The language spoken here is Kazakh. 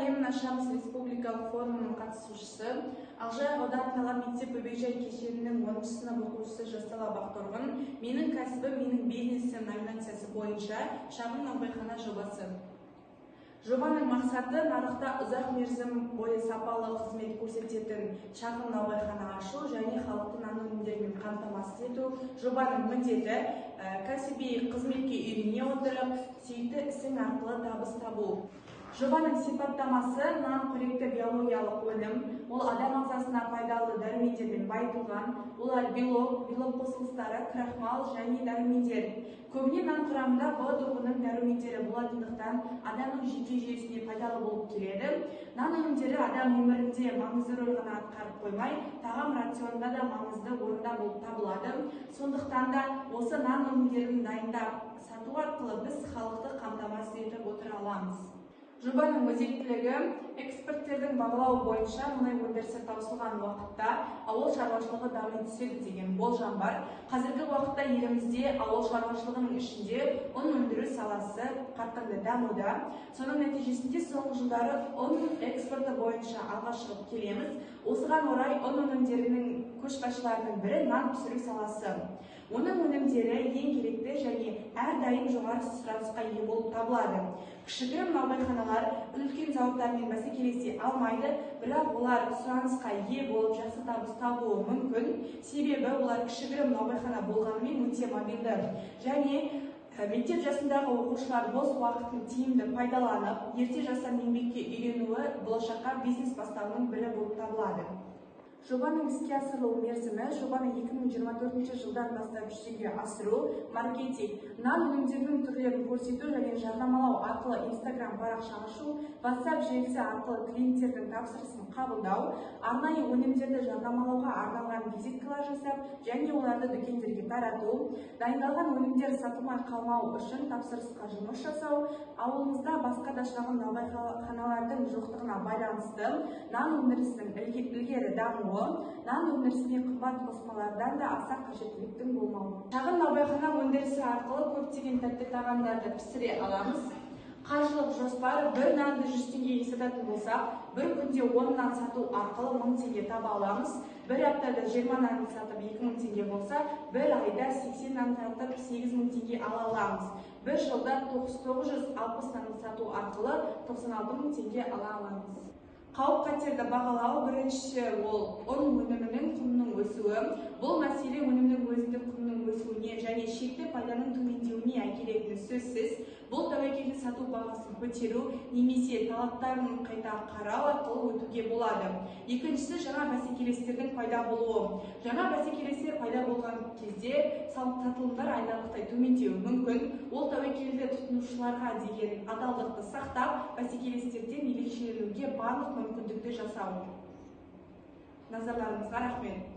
әлемін ашамыз республикалық форумының қатысушысы, Ақжайық ауданы Талап мектеп бөбекжай кешенінің 10 сынып оқушысы Жастала Бақтұрғын «Менің кәсібім, менің бизнесім» номинациясы бойынша шағын наубайхана жобасы. Жобаның мақсаты – нарықта ұзақ мерзім бойы сапалы қызмет көрсететін шағын наубайхана ашу және халықты нан өнімдерімен қамтамасыз ету. Жобаның міндеті – кәсіби қызметке үйрене отырып, сүйікті ісің арқылы табыс табу. Жобаның сипаттамасы: нан – қоректі биологиялық өнім. Ол адам ағзасына пайдалы дәрумендермен байытылған. Олар: белок, белок қосылыстары, крахмал және дәрумендер. Көбіне нан құрамында В тобының дәрумендері болатындықтан, адамның жүйке жүйесіне пайдалы болып келеді. Нан өнімдері адам өмірінде маңызды рөл ғана атқарып қоймай, тағам рационында да маңызды орында болып табылады. Сондықтан да осы нан өнімдерін дайындап сату арқылы біз халықты қамтамасыз етіп отыра аламыз. Жобаның өзектілігі: эксперттердің бағалауы бойынша, мұнай өндірісі таусылған уақытта ауыл шаруашылығы дами түседі деген болжам бар. Қазіргі уақытта елімізде ауыл шаруашылығының ішінде ұн өндіру саласы қарқынды дамуда. Соның нәтижесінде соңғы жылдары ұн экспорты бойынша алға шығып келеміз. Осыған орай ұн өнімдерінің көшбасшыларының бірі – нан пісіру саласы. Оның өнімдері ең керекті және әрдайым жоғары сұранысқа ие болып табылады. Кішігірім наубайханалар үлкен зауыттармен бәсекелесе алмайды, бірақ олар сұранысқа ие болып, жақсы табыс табуы мүмкін. Себебі олар кішігірім наубайхана болғанымен, өте мобильді және мектеп жасындағы оқушылар бос уақытын тиімді пайдаланып, ерте жастан еңбекке үйренуі болашаққа бизнес бастауының бірі болып табылады. Жобаның іске асырылу мерзімі: жобаны 2024 жылдан бастап жүзеге асыру. Маркетинг: нан өнімдерінің түрлерін көрсету және жарнамалау арқылы Инстаграм парақша ашу, WhatsApp желісі арқылы клиенттердің тапсырысын қабылдау, арнайы өнімдерді жарнамалауға арналған визиткалар жасап және оларды дүкендерге тарату, дайындалған өнімдер сатылмай қалмау үшін тапсырысқа жұмыс жасау. Ауылымызда басқа да шағын наубайханалардың жоқтығына байланысты нан өндірісінің ілгері дамуы, нан өндірісіне қымбат қоспалардан да аса қажеттіліктің болмауы. Шағын наубайхана өндірісі арқылы көптеген тәтті тағамдарды пісіре аламыз. Қаржылық жоспар: бір нанды 100 теңгеге сататын болсақ, бір күнде 10 нан сату арқылы 1000 теңге таба аламыз. Бір аптада 20 нан сатып, 2000 теңге болса, бір айда 80 нан сатып, 8000 теңге ала аламыз. Бір жылда 960 нан сату арқылы 96 000 теңге ала аламыз. Қауіп қатерді бағалау: біріншісі – ол ұн өнімінің құнының өсуі. Бұл мәселе өнімнің өзіндік құнының өсуіне және шекті пайданың төмендеуіне әкелетіні сөзсіз. Бұл тәуекелді сату бағасын көтеру немесе талаптарын қайта қарау арқылы өтуге болады. Екіншісі – жаңа бәсекелестердің пайда болуы. Жаңа бәсекелестер пайда болған кезде сатылымдар айтарлықтай төмендеуі мүмкін. Ол тәуекелді тұтынушыларға деген адалдықты сақтап, бәсекелестерден ерекшеленуге барлық мүмкіндікті жасау. Назарларыңызға рахмет.